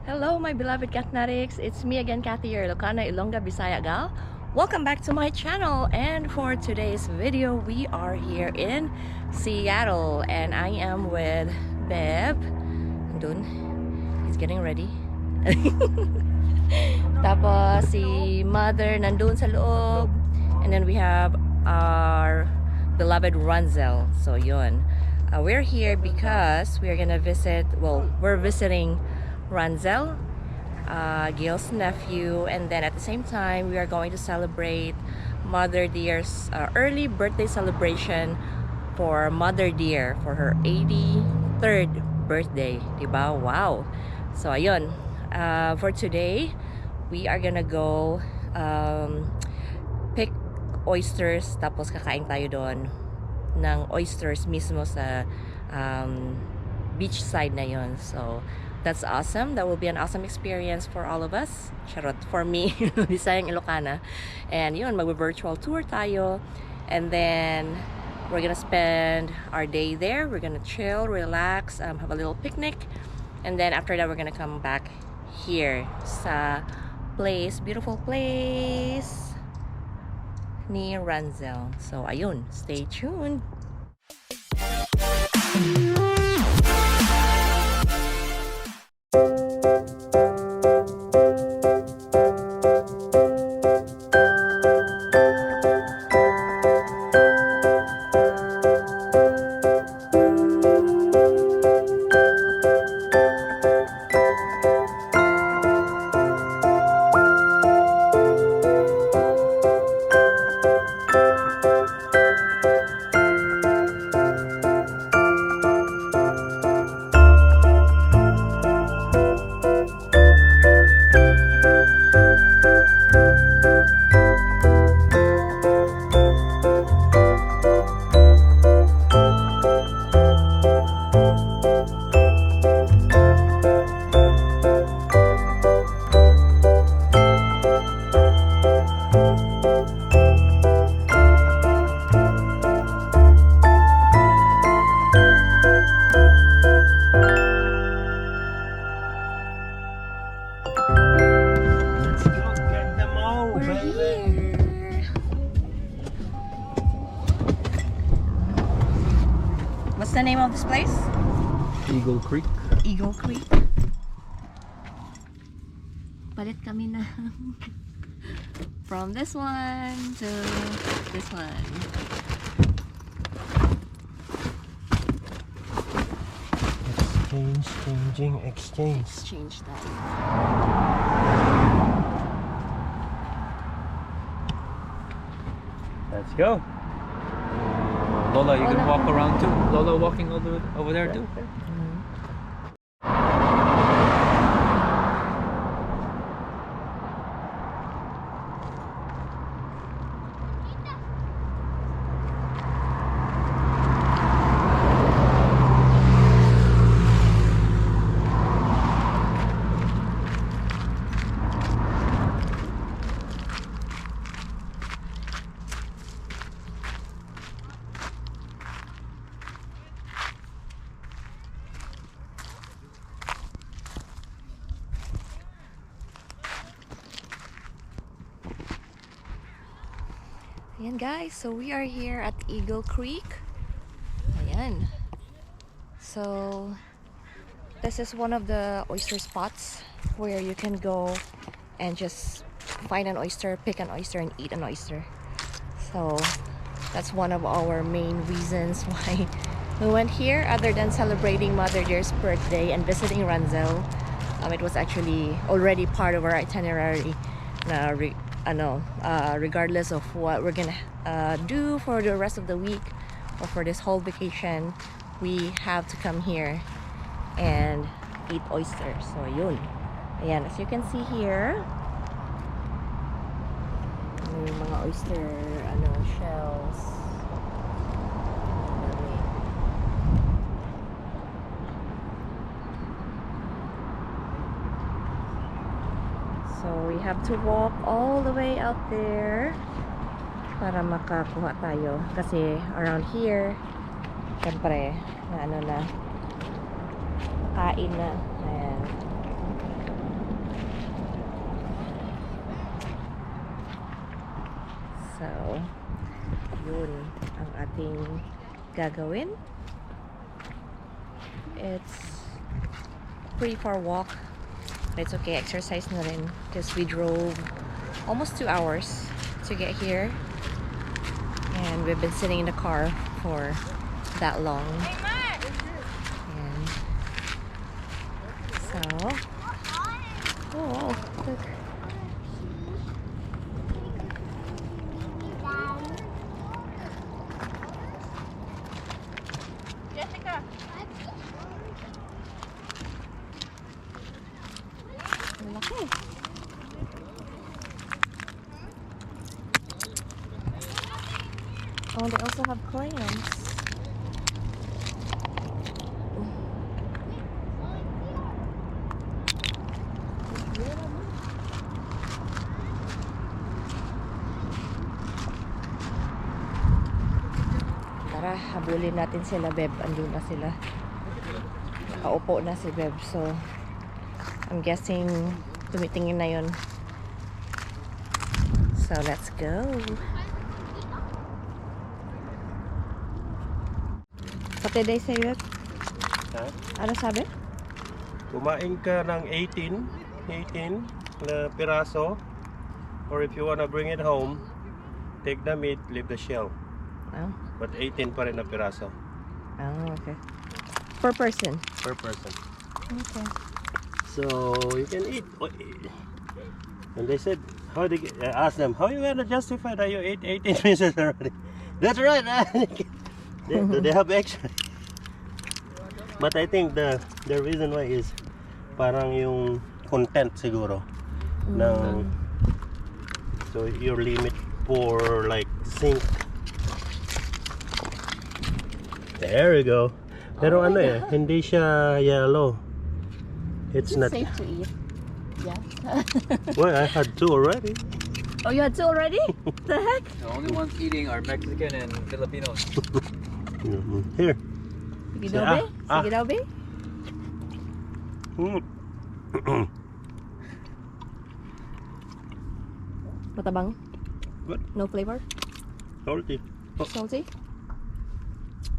Hello, my beloved cat fanatics. It's me again, Kathy, your Ilocana, Ilongga, Bisaya gal. Welcome back to my channel. And for today's video, we are here in Seattle, and I am with Bev. Andun, he's getting ready. Tapos si Mother nandun sa loob, and then we have our beloved Runzel. So yun, we're here because we're gonna visit. Well, we're visiting Runzel, Gail's nephew, and then at the same time we are going to celebrate Mother Dear's early birthday celebration for Mother Dear for her 83rd birthday, diba? Wow! So ayun, for today we are gonna go pick oysters, tapos kakain tayo doon ng oysters mismo sa beach side na yon. So that's awesome. That will be an awesome experience for all of us. Charot, for me, Bisayang Ilocana. And yun, mag-virtual tour tayo. And then we're gonna spend our day there. We're gonna chill, relax, have a little picnic. And then after that, we're gonna come back here sa place, beautiful place ni Runzel. So ayun, stay tuned. What's the name of this place? Eagle Creek. Eagle Creek. Palit kami na from this one to this one. Exchange. Exchange tayo. Let's go. Lola, you can walk around too. Lola walking over there too. Ayan guys, so we are here at Eagle Creek. Ayan. So this is one of the oyster spots where you can go and just find an oyster, pick an oyster, and eat an oyster. So that's one of our main reasons why we went here, other than celebrating Mother Dear's birthday and visiting Runzel. It was actually already part of our itinerary na regardless of what we're gonna do for the rest of the week or for this whole vacation, we have to come here and eat oysters. So yun, ayan, as you can see here, may mga oyster shells. So we have to walk all the way out there para makakuha tayo, kasi around here syempre na kain na. Ayan. nating gagawin. It's pretty far walk, but it's okay, exercise na rin because we drove almost 2 hours to get here, and we've been sitting in the car for that long. And so, oh look. Laki. Oh, they also have clams. Tara, habulin natin sila, Beb. Andun na sila. Nakaupo na si Beb. So, I'm guessing tumitingin na yun. So, let's go. What did they say, Beb? Ha? Ano sabi? Kumain ka ng 18 na piraso, or if you wanna bring it home, take the meat, leave the shell. Oh, But 18 pa rin na piraso oh okay. Per person. per person. Okay. So you can eat. And they said, how they I asked them, how you gonna justify that you ate 18 pieces already? That's right. They have extra. But I think the reason why is parang yung content siguro ng, so your limit for like zinc. There you go. Pero ano hindi siya yellow. It's not safe to eat. Yeah. Well, I had 2 already. Oh, you had 2 already? The heck? The only ones eating are Mexican and Filipinos. Here. Sige daw, be? Sige daw, be? Matabang? Good. No flavor? Salty. Salty?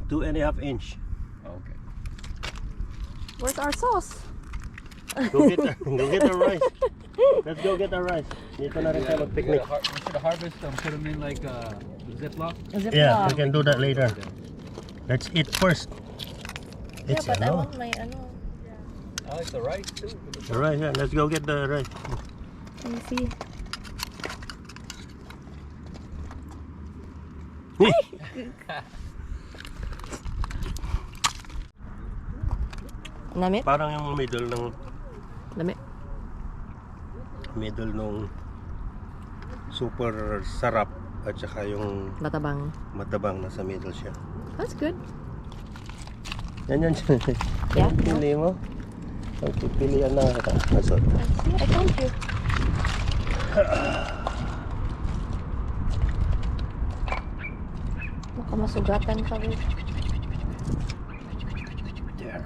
2.5 inch. Okay. Where's our sauce? Go get the rice. Let's go get the rice. Dito na rin tayo mag-picnic. We should harvest them, put them in like Ziploc. Yeah, we can do that later. Let's eat first. Yeah, It's but I want my ano. I like the rice too. the rice. Yeah, let's go get the rice. Let me see. Namit? Parang yung Namit? middle nung super sarap at saka yung Matabang. matabang nasa middle siya. That's good. Yan siya. Yeah. Pili mo. Ang pipilian na kita. Nasod. I told you. Baka masugatan ka rin. There.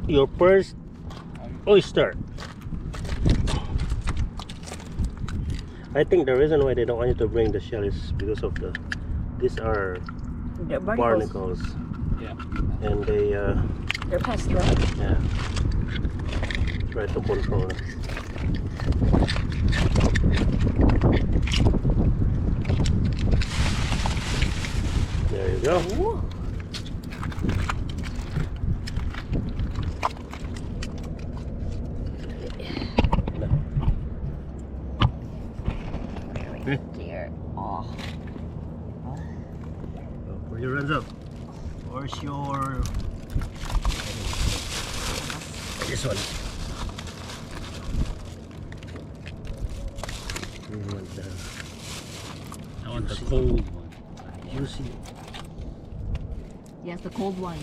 Your first oyster. I think the reason why they don't want you to bring the shell is because of these are They're barnacles, Yeah. and they They're pests, right? yeah, try to control it. There you go. Ooh. Dear. Oh. Where your hands up? Where's your this one? You want I want the cold one. juicy? Yes, the cold one.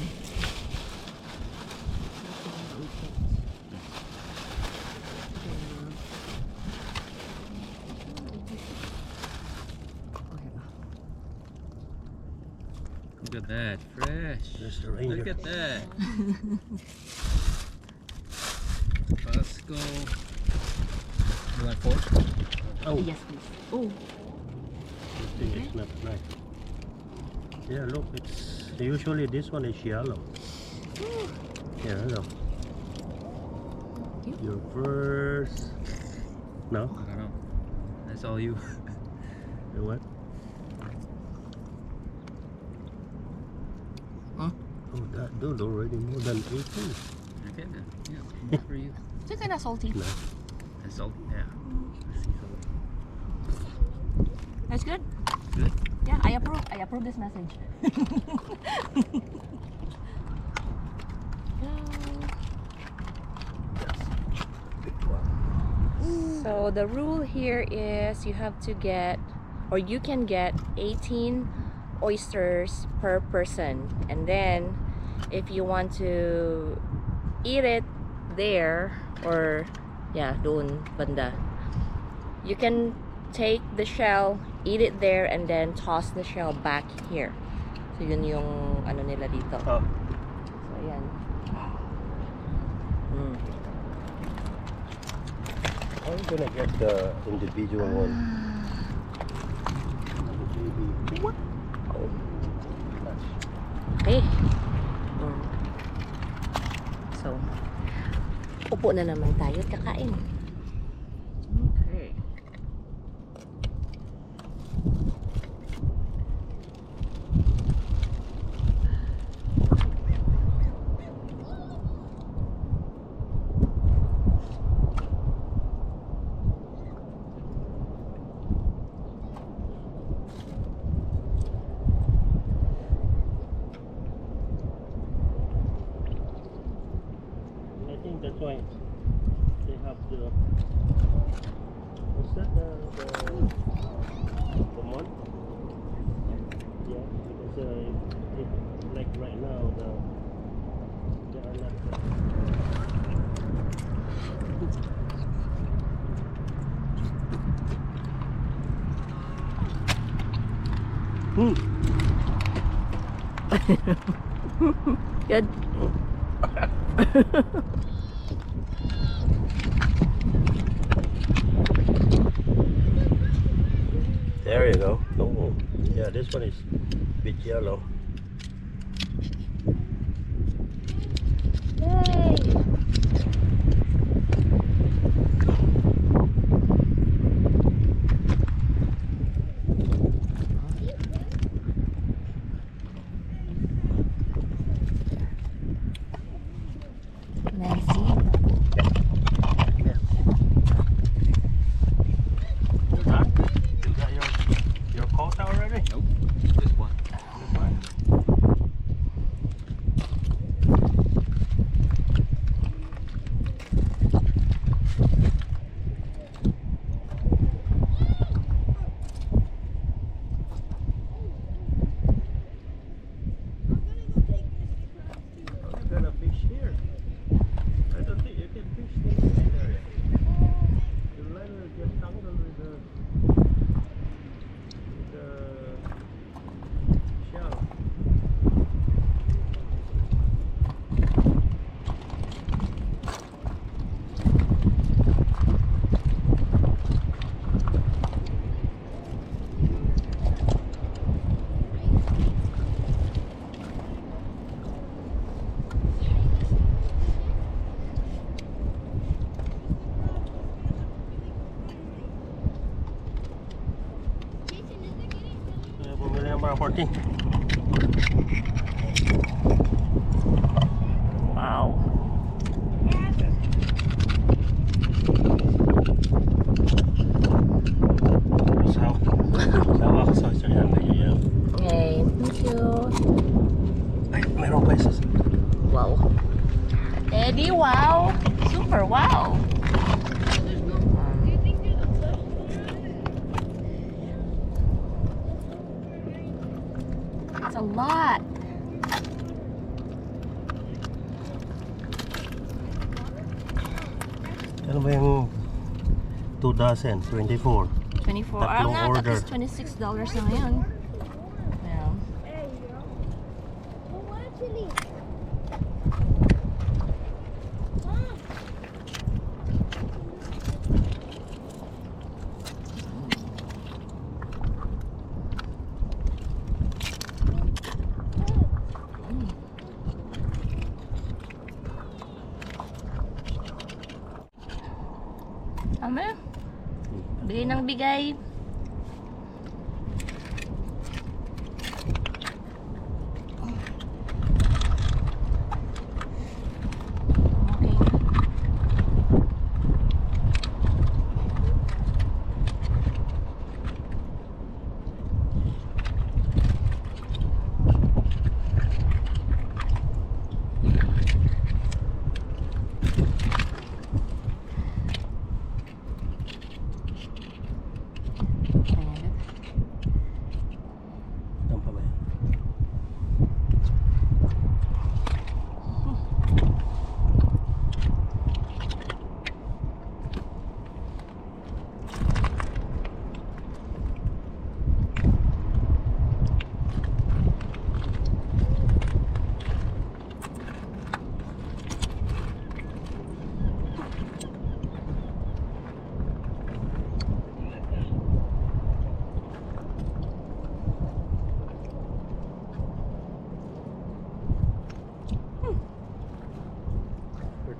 Look at that, fresh. There's the ranger. Look at that. Pasco. You want 4? Oh, Yes, please. Oh, this thing is not nice. Yeah, look, it's usually this one is yellow. Yeah, look. Cute. Your first. No, I don't know. That's all you. you what? Huh? Oh, that dude already more than 18. Okay then. Yeah. Good for you. it's kind of salty. No. That's all. Yeah. Sea salt. That's good. Good. Yeah, I approve. I approve this message. So the rule here is you have to get, or you can get 18 oysters per person, and then if you want to eat it there, or yeah, doon banda, you can take the shell, eat it there, and then toss the shell back here. So yun yung ano nila dito. Oh, So ayan. Mm. I'm gonna get the individual one. What? Okay. Mm. So, upo na naman tayo at kakain. Okay. I think that's why they have the. What's that? The month? Yeah, because like right now they are not. Good. There you go. Oh, yeah, this one is a bit yellow. Yay! Nancy. You got your quota already? Nope. Just one. I'm gonna fish here. I don't think you can fish in there. The line will get tangled with the shell. Kaya bumili ng mga 14. Wow. Sawa ko sa yan. Okay, thank you. Ay, meron pa isa. Wow. Eddie, wow. Super wow. It's a lot. Ano ba yung 2 dozen? 24. 24. Tatlong That order. is $26 na ngayon. Yeah. Mama, bigay ng bigay.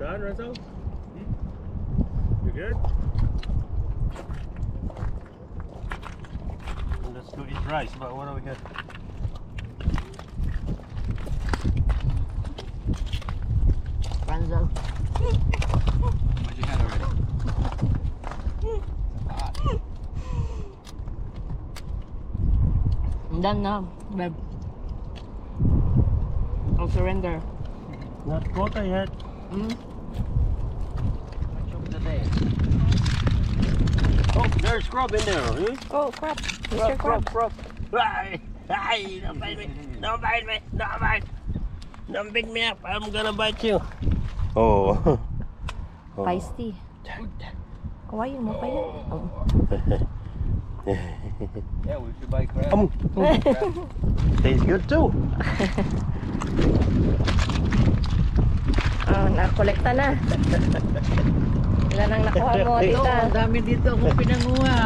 Done, Renzo? You good? Let's go eat rice, but what do we got? Renzo. What you had already? I'm done now, babe. I'll surrender. Not quota yet. Oh, there's crab in there. Huh? Oh, crap. Mr. Crab. Crab. Ay, ay, don't bite me. Don't bite me. Don't bite. Don't pick me up. I'm gonna bite you. Oh. Oh. Feisty. Kawain mo pa yan. Oh. Yeah, we should buy crab. Tastes good too. Oh, nakolekta na. Ilan ang nakuha mo, tita? Ang dami dito akong pinanguha.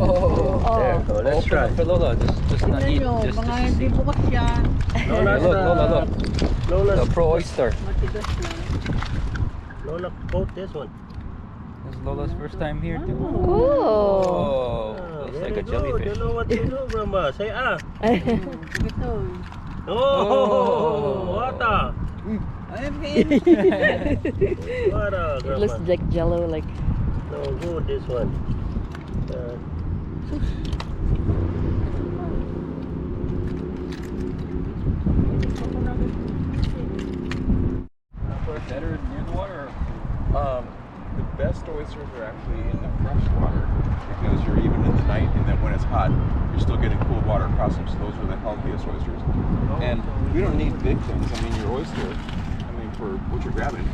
Oh. So let's try. Lola, just not Tingnan eat. nyo, Just mga to hindi see. bukas yan. Lola's, Lola. Lola's, The Pro Oyster. Matigas na. Lola caught this one. This is Lola's first time here too. Oh. Oh, looks like Very a good. jellyfish. You know what to do, Grandma. Say ah. Ito. Oh, what a. Ay, kain. What a, It looks Grandma. like jello, like. No good, this one. Better near the water. The best oysters are actually in the fresh water because you're even in the night, and then when it's hot, you're still getting cold water across them. So those are the healthiest oysters. And we don't need big things. I mean, your oyster, I mean, for what you're grabbing,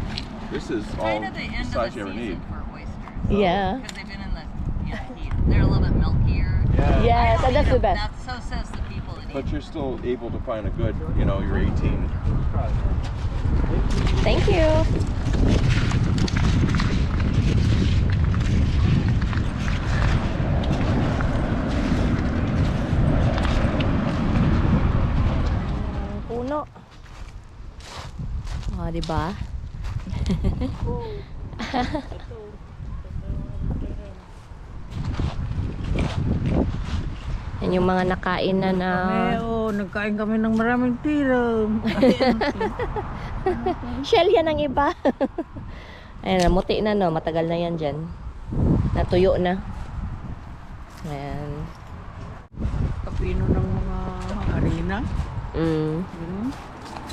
this is all Kind of the the end of size the you ever need. season for oysters. Yeah. Because they've been in the heat. They're a little bit milkier. Yeah. Yes, I don't that's eat the 'em. best. So says the people that eat. But you're still able to find a good, you know, you're 18. Thank you. Puno. Oh, di ba? Yan yung mga nakain na na. Nagkain kami ng maraming tira. Shell yan ang iba. Ayan, muti na no. Matagal na yan dyan. Natuyo na. Ayan. Kapino ng mga arena. Mm. Ganun.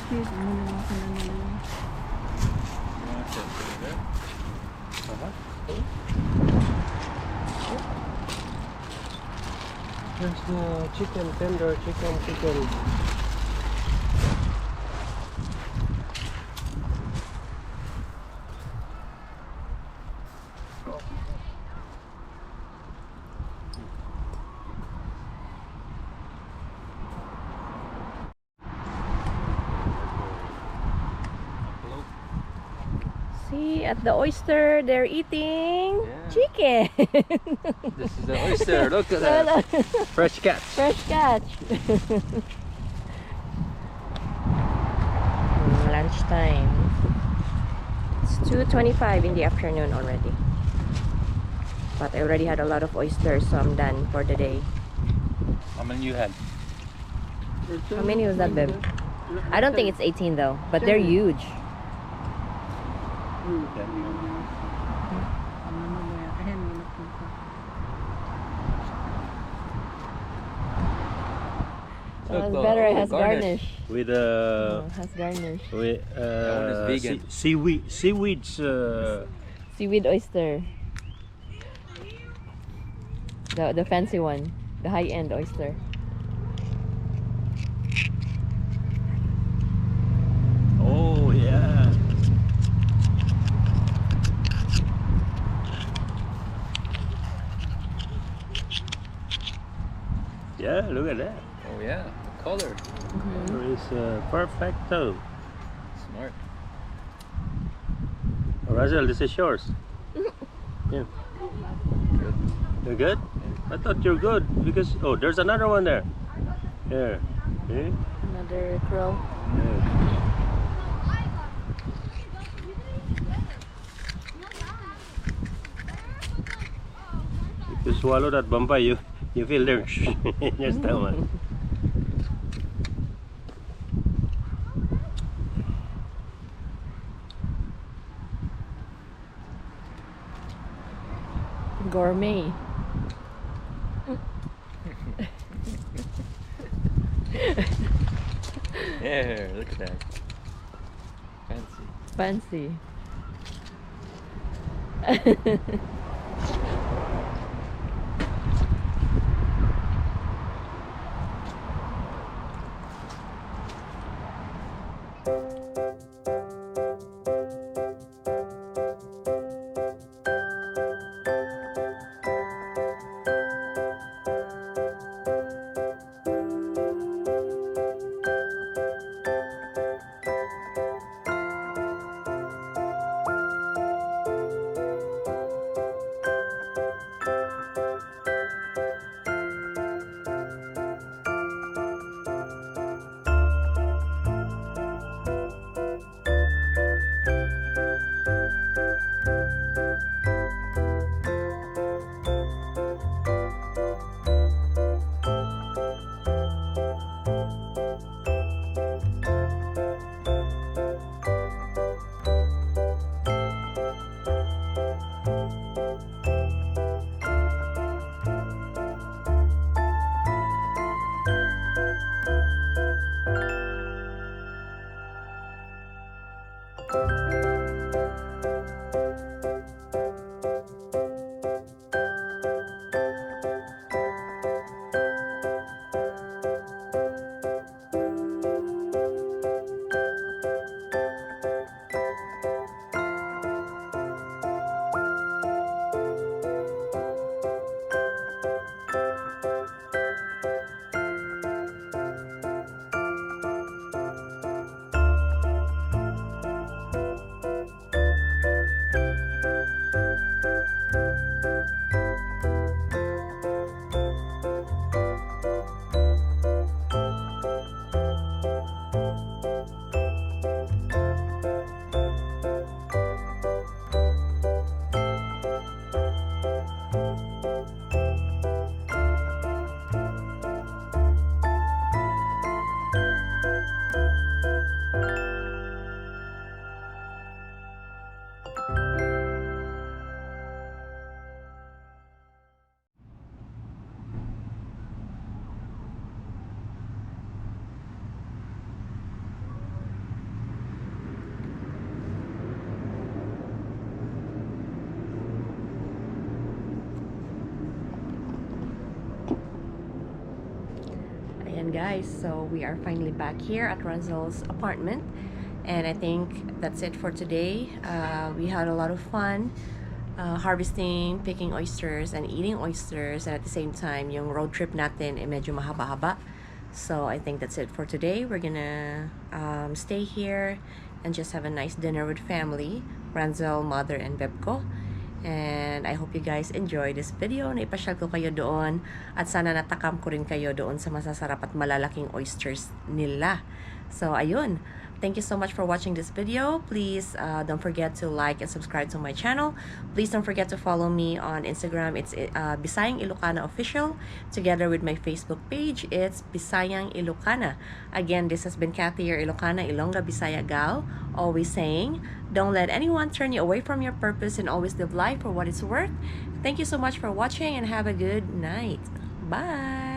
Shit, ano naman ka na nila. There's the chicken tender, chicken. See, at the oyster, they're eating chicken. This is the oyster. Look at that. Fresh catch. Fresh catch. Lunchtime. It's 2:25 in the afternoon already. But I already had a lot of oysters, so I'm done for the day. How many you had? How many was that, babe? I don't think it's 18 though, but they're huge. Look, It's better. It has garnish. garnish. With Oh, it has garnish. with one is vegan. seaweeds. Seaweed oyster. The fancy one, the high end oyster. Oh yeah. Yeah, look at that. Oh yeah, the color. It's perfecto. Smart. Russell, this is yours. Yeah. You're good? I thought you're good because there's another one there. Here. See? Another krill. Yeah. If you swallow that bamba, you feel there in your stomach. Gourmet. Yeah, look at that. Fancy. Fancy. Ayan guys, so we are finally back here at Ranzel's apartment, and I think that's it for today. We had a lot of fun harvesting, picking oysters, and eating oysters, and at the same time, yung road trip natin medyo mahaba-haba. So I think that's it for today. We're gonna stay here and just have a nice dinner with family, Ranzel, mother, and Bebko. And I hope you guys enjoy this video. Naipasyal ko kayo doon at sana natakam ko rin kayo doon sa masasarap at malalaking oysters nila. So ayun, Thank you so much for watching this video. Please don't forget to like and subscribe to my channel. Please don't forget to follow me on Instagram. It's Bisayang Ilocana Official. Together with my Facebook page, it's Bisayang Ilocana. Again, this has been Kathy, your Ilocana Ilongga Bisaya gal, always saying, don't let anyone turn you away from your purpose and always live life for what it's worth. Thank you so much for watching and have a good night. Bye!